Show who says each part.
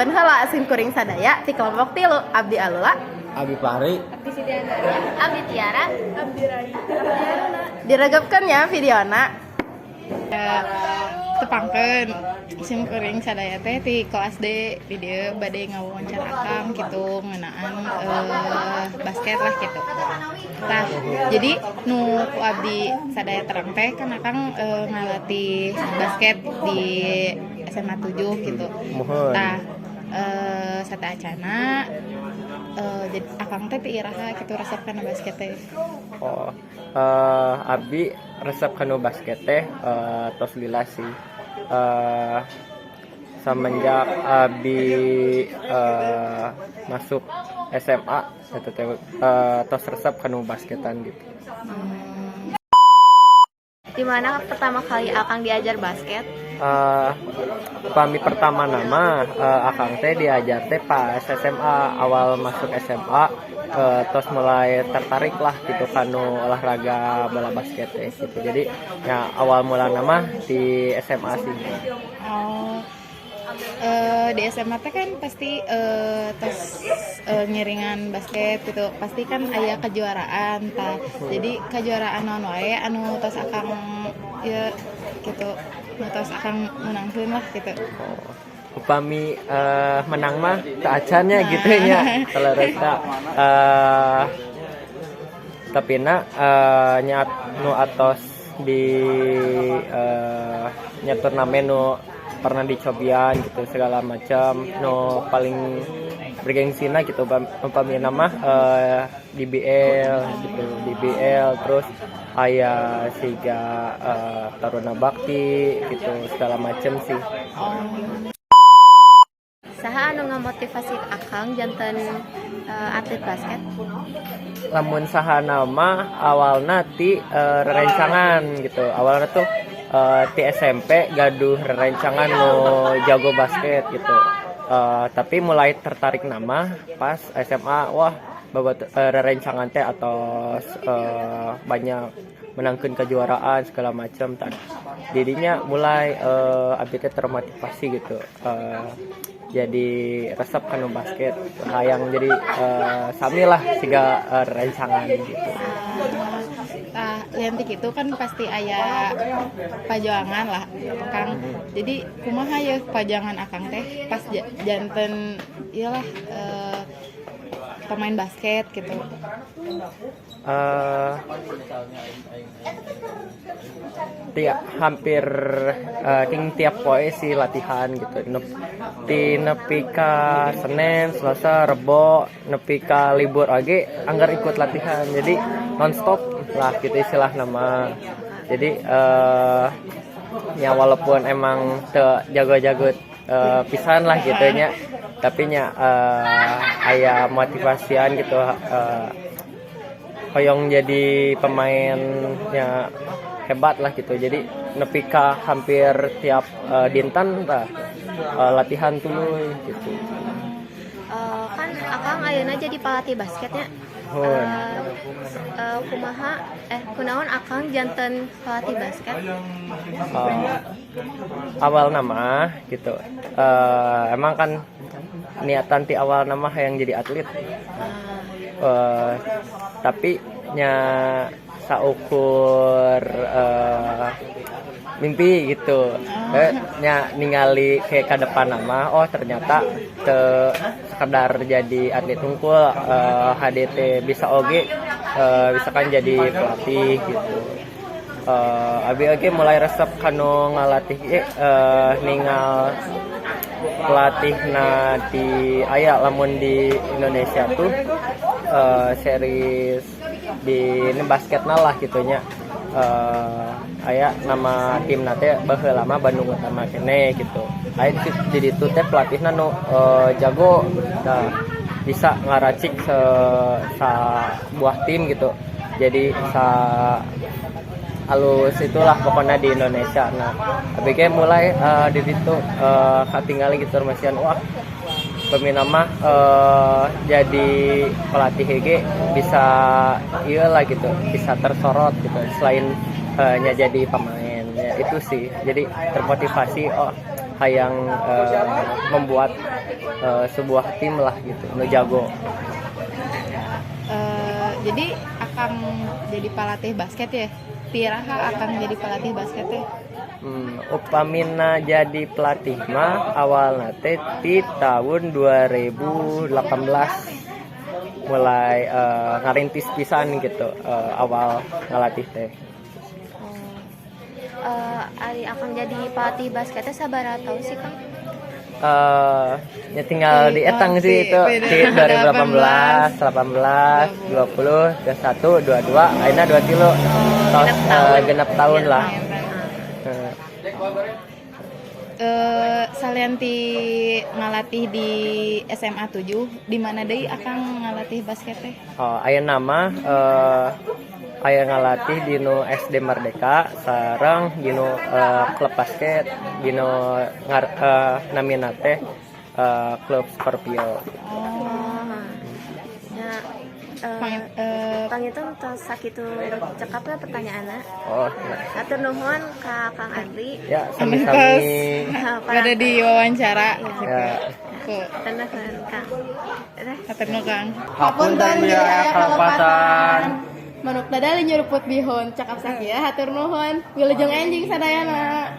Speaker 1: Tepangkeun heula sim kuring sadaya ti kelompok 3, Abdi Alula.
Speaker 2: Abi Pari.
Speaker 3: Abdi Siti Andara. Abdi Tiara. Abdi Rai.
Speaker 1: Diregepkeun ya videona. Tepangkeun sim kuring sadaya teh ti kelas D di dieu bade ngawawancara Akang gitu ngeunaan basket lah gitu. Tah, jadi nu ku abdi sadaya terang teh kan Akang ngalatih basket di SMA 7 gitu.
Speaker 2: Muhun.
Speaker 1: Tah, sateuacana jadi Akang teh ti iraha gitu resep kana basket teh?
Speaker 2: Oh, Abi resep kanu basket teh tos lila sih. Semenjak Abi masuk SMA eta teh tos resep kanu basketan gitu.
Speaker 3: Di mana pertama kali Akang diajar basket?
Speaker 2: Pami pertama nama Akang teh diajar teh pas SMA, awal masuk SMA tos mulai tertarik lah gitu kanu olahraga bola basket teh gitu. Jadi ya awal mula nama di SMA sih.
Speaker 1: Oh, di SMA teh kan pasti tos ngiringan basket gitu, pasti kan aya kejuaraan tah. Jadi kejuaraan naon wae anu tos Akang ya gitu, nu tos Akang menangkeun lah gitu?
Speaker 2: Oh, upami menang mah teu acan nya gitu nya saleresna, tapi na nya nu atos di nya turnamen nu pernah dicobian gitu segala macam, nu paling bergengsina gitu upami nama di BL gitu, di BL, terus aya siga Taruna Bakti gitu segala macam sih.
Speaker 3: Saha anu ngamotivasi Akang janten atlet basket?
Speaker 2: Lamun saha nama, awalna ti rerencangan gitu. Awalnya tuh ti SMP gaduh rerencangan nu jago basket gitu. Tapi mulai tertarik nama pas SMA, wah, babat rerencangan teh atau banyak menangkan kejuaraan segala macam, tah didinya mulai abdi teh termotivasi gitu, jadi resep kanu basket, hayang jadi sami lah siga rerencangan gitu.
Speaker 1: Tah, lian ti kitu kan pasti aya pajuangan lah, Kang. Jadi kumaha ya pajuangan Akang teh pas janten iyalah pemain basket gitu?
Speaker 2: Tiap hampir king tiap poe sih latihan gitu. Ti nepi ka Senin, Selasa, Rebo, nepi ka libur oge anggar ikut latihan. Jadi nonstop lah gitu istilah nama. Jadi ya walaupun emang teu jago-jago pisan lah gitu nya, tapi nya aya motivasian gitu, hoyong jadi pemainnya hebat lah gitu. Jadi nepi ka hampir tiap dinten lah latihan tuluy gitu.
Speaker 3: Kan Akang ayeuna jadi pelatih basketnya.
Speaker 2: Hun.
Speaker 3: Kumaha kunaon Akang janten pelatih basket?
Speaker 2: Awal nama gitu, emang kan niatan ti awal nama yang jadi atlet, tapi nya saukur mimpi gitu, nya ningali kayak ke depan nama, oh, ternyata teu sekedar jadi atlet tungkul, HDT bisa oge bisa kan jadi pelatih gitu. Abi oge mulai resep kanu ngalatih ningal pelatih na di aya lamun di Indonesia tuh series di ini basketna lah gitunya, aya nama tim teh baheula lama Bandung Utama kene gitu. Aya di ditu teh pelatihna nu jago. Nah, bisa ngaracik se sa buah tim gitu, jadi sa alus itulah pokoknya di Indonesia. Nah, abi ge mulai di situ katingali gitu masihan, wah, pemina mah jadi pelatih ge bisa iya lah gitu, bisa tersorot gitu selain nya jadi pemain. Ya itu sih, jadi termotivasi, oh. Hayang membuat sebuah tim lah gitu nu jago.
Speaker 1: Jadi akang jadi palatih basket ya? Ti iraha akang jadi pelatih basket teh?
Speaker 2: Upamina jadi pelatih mah awalna teh ti tahun 2018 mulai ngarintis pisan gitu, awal ngalatih teh.
Speaker 3: Oh. Ari akang jadi pelatih basketnya sabaraha tahun sih, Kang?
Speaker 2: Ya tinggal dietang sih itu di 2018, 18, 20, 21, 22, ayeuna 23. Tos
Speaker 3: 6 tahun.
Speaker 2: 6 tahun lah.
Speaker 1: Salian ti ngalatih di SMA 7, di mana deui akang ngalatih basket teh?
Speaker 2: Oh, ayeuna mah aya ngalatih di nu SD Merdeka sareng di nu klub basket di nu namina teh klub Scorpio.
Speaker 3: Oh. Ya, panginten tos sakitu cekap lah pertanyaanna.
Speaker 2: Oh, ya.
Speaker 3: Hatur nuhun ka Kang Adli.
Speaker 2: Ya, sami-sami.
Speaker 1: Ada di wawancara gitu.
Speaker 2: Ya.
Speaker 1: Ku
Speaker 3: Hatur nuhun, Kang. Udah.
Speaker 1: Hatur nuhun, Kang.
Speaker 4: Hapunten bilih aya kalepatan.
Speaker 1: Manuk dadali nyuruput bihun, cekap sakieu, hatur nuhun. Wilujeng enjing sadayana.